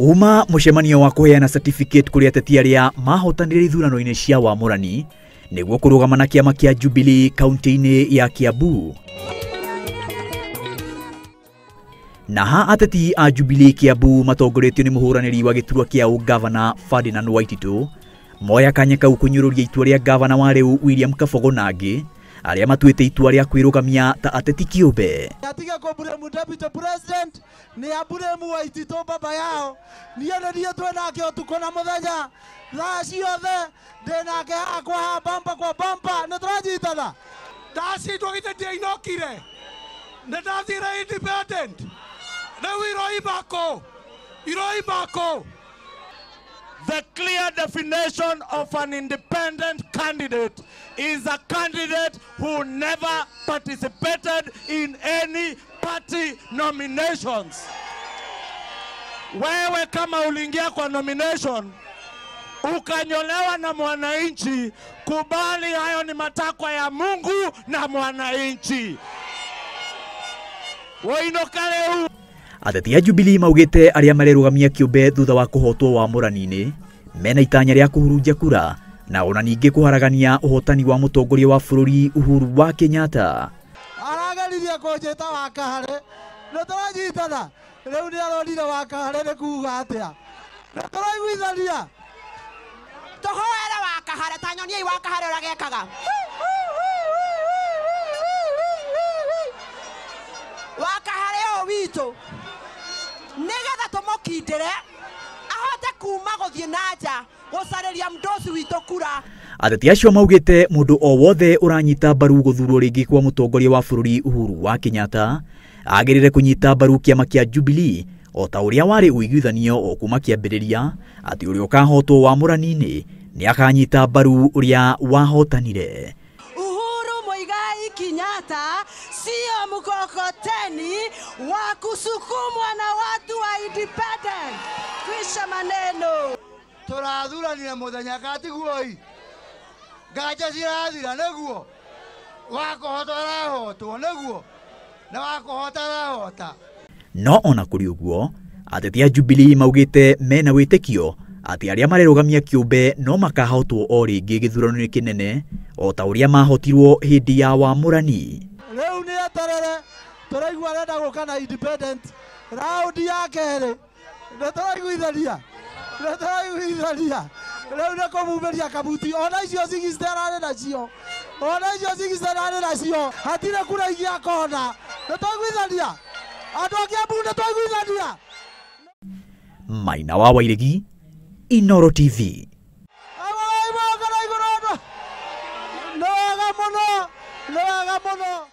Uma mũcemanio wa kũheana certificate kũrĩ ateti arĩa mahotanire ithurano-inĩ cia wamũrani nĩguo kũrũgama na kĩama kĩa Jubilee kaunti-inĩ ya Kiambu. Na ha ateti a Jubilee Kiambu matongoretio nĩ mũhũranĩri wa gĩturwa kĩa ũgavana Ferdinand Waititu moya kanya kau kũnyũrũria itua rĩa gavana wa rĩu William Kabogo na angĩ arĩa matuĩte itua rĩa kwĩrũgamia ta ateti kĩũmbe. Atige kũmburemu deputy president nĩ amburemu Waititu baba yao. Niĩ nĩ niĩ twĩ nake ũtukũ na mũthenya, thaa ciothe ndĩ nake hakwa ha bampa kwa bampa, nĩ tũranyitana. Ndacindwo githĩ ndiainokire, nĩ ndathire independent, rĩu iroima kũ? Iroima kũ? The clear definition of an independent candidate is a candidate who never participated in any party nominations. Wewe kama uliingia kwa nomination ukanyolewa na mwananchi, kubali hayo ni matakwa ya Mungu na mwananchi. Woinokale. Ateti a Jubilee maugĩte arĩa marerũgamia kĩũmbe thutha wa kũhotwo wamũrani-inĩ mena itanya rĩa kũhurunja kura na ona ningĩ kũharagania ũhotani wa mũtongoria wa bũrũri Uhuru wa Kenyatta. Arageririe kũnjĩta wa Kahare, nĩ tũranyitana. Rĩu nĩ aronire wa Kahare nĩ kuga atĩa, nĩ tũraiguithania. Tũhoere wa Kahare, ta nyoniei wa Kahare ũrĩa gekaga. Wa Kahare ũyũ witũ nĩgetha tũmũkindĩre ahote kuma gũthiĩ na nja gũcarĩria mũndũ witũ kura. Ateti acio maugĩte mũndũ o wothe ũranyita mbaru gũthurwo rĩngĩ kwa mũtongoria wa bũrũri Uhuru wa Kenyatta agĩrĩire kũnyita mbaru kĩama kĩa Jubilee o ta ũrĩa warĩ ũiguithanio o kuma kĩambĩrĩria atĩ ũrĩa ũkahotwo wamũrani-inĩ nĩ akanyita mbaru ũrĩa wahotanire. Uhuru Muigai Kenyatta sio mkokoteni wa kusukumwa na watu wa independent. Kwisha maneno. Tũrathuranire mũthenya katiguoi, nganja cirathira nĩguo, wakũhota arahotwo nĩguo, na wakũhota arahota. No ona kũrĩ ũguo, ateti a Jubilee maugĩte mena wĩtĩkio atĩ arĩa marerũgamia kĩũmbe no makahotwo o rĩngĩ gĩthurano-inĩ kĩnene o ta ũrĩa mahotirwo hĩndĩ ya wamũrani. Rĩu nĩ eterere, tũraigua arenda gũka na independent raundi ya kerĩ, nĩ tũraiguithania, nĩ tũraiguithania. Rĩu nĩ kũmumĩria kabuti, ona icio 60 ararĩ nacio, ona icio 60 ararĩ nacio, hatirĩ kura ingĩ akona. Nĩ twaiguithania andũ a Kiambu, nĩ twaiguithania. Maina wa Wairegi, Inooro TV. Nĩ wega mũno, nĩ wega mũno.